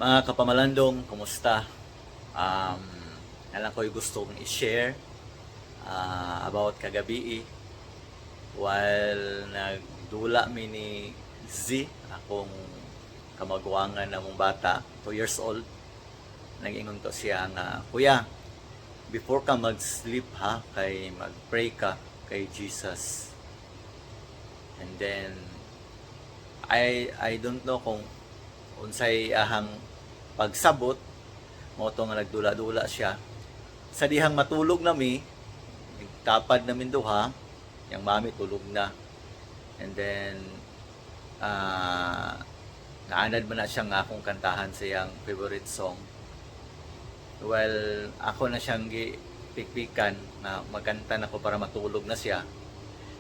Mga kapamalandong, kumusta? Alam ko yung gusto kong i-share about kagabi while nagdula mi ni Z, akong kamagwangan na mong bata, 2 years old. Nag-ingon to siya nga, "Kuya, before ka mag-sleep ha, kay mag-pray ka kay Jesus." And then, I don't know kung unsay ahang pagsabot mo to nga nagdula-dula siya. Sa dihang matulog nami, tapad namin duha, yang mami tulog na. And then naanad man na siya nga akong kantahan sa iyang favorite song. Well, ako na siyang gi pikpikan na magkanta na ko para matulog na siya.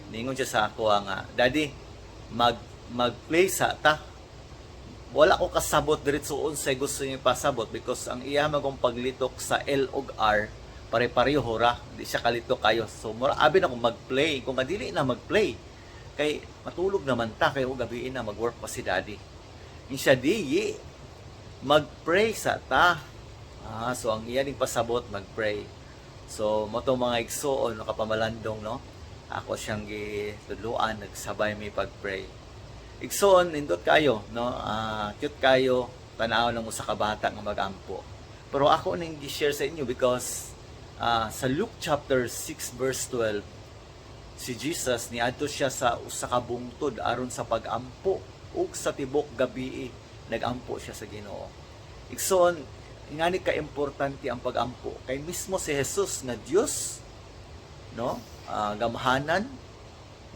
Ningon siya sa ako nga, "Daddy, mag-play sa ta." Wala ko kasabot diretso unsay gusto niya pasabot because ang iya magong paglitok sa L ug R pare-pareho ra, di siya kalitok kayo. So mura abi na kung mag-play, kung kadili na mag-play kay matulog naman ta kay og gabi na, mag-work pa si Daddy. Ingon siya, "Di mag-pray sa ta." So ang iya ning pasabot, mag-pray. So mo to, mga igsuon, no, kapamalandong, no, ako siyang gitudloan, nagsabay mi pag-pray. Igsoon, nindot kayo, no? Cute kayo tanaw ng usa ka bata nga magampo. Pero ako ning gi-share sa inyo because sa Luke chapter 6 verse 12, si Jesus niadto siya sa usa ka bungtod aron sa pagampo ug sa tibok gabi nagampo siya sa Ginoo. Igsoon, ingani ka importante ang pagampo kay mismo si Jesus nga Dios, no, gamhanan,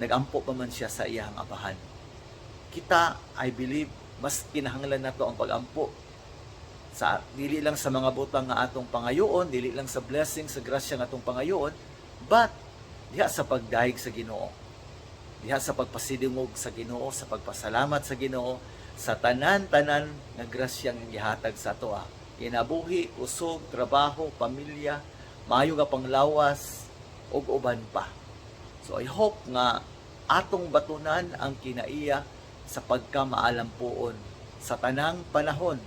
nagampo pa man siya sa iyang Amahan. Kita, I believe, mas kinahanglan nato ang pagampo sa dili lang sa mga butang nga atong pangayoon, dili lang sa blessing, sa grasya nga atong pangayoon, but diha sa pagdayeg sa Ginoo. Diha sa pagpasidungog sa Ginoo, sa pagpasalamat sa Ginoo sa tanan-tanan nga grasyang gihatag sa ato. Kinabuhi, usog, trabaho, pamilya, maayo nga panglawas ug uban pa. So I hope nga atong batunan ang kinaiya sa pagkamaalampuon sa tanang panahon,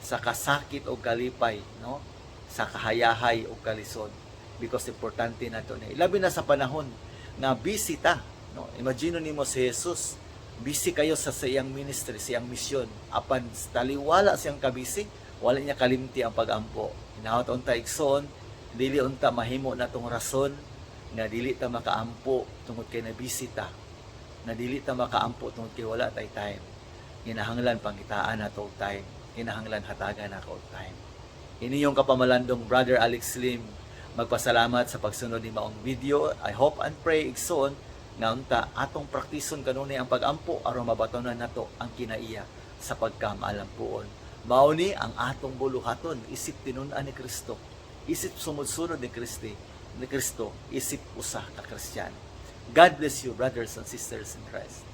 sa kasakit o kalipay, no, sa kahayahay o kalisod, because importante na to na labi na sa panahon nga busy ta, no? Imagine nimo si Jesus, busy kayo sa iyang ministry, sa iyang misyon, apan taliwala siyang kabisi, wala niya kalimti ang pagampo. Hinahot unta, igsoon, dili unta mahimo na tong rason nga dili ta makaampo tungod kay nabisi ta, na dili ta makaampo tungod kay wala tay time. Kinahanglan pangitaan nato og time, kinahanglan hatagan nako og time. Ini yung kapamalandong Brother Alex Lim, magpasalamat sa pagsunod ni maong video. I hope and pray, igsoon, nga unta atong praktison kanunay ang pagampo aron mabatonan nato ang kinaiya sa pagkamaalampuon. Mao ni ang atong buluhaton isip tinun-an ni Kristo, isip sumod-sunod ni Kristo, isip usa ka Kristiyano. God bless you, brothers and sisters in Christ.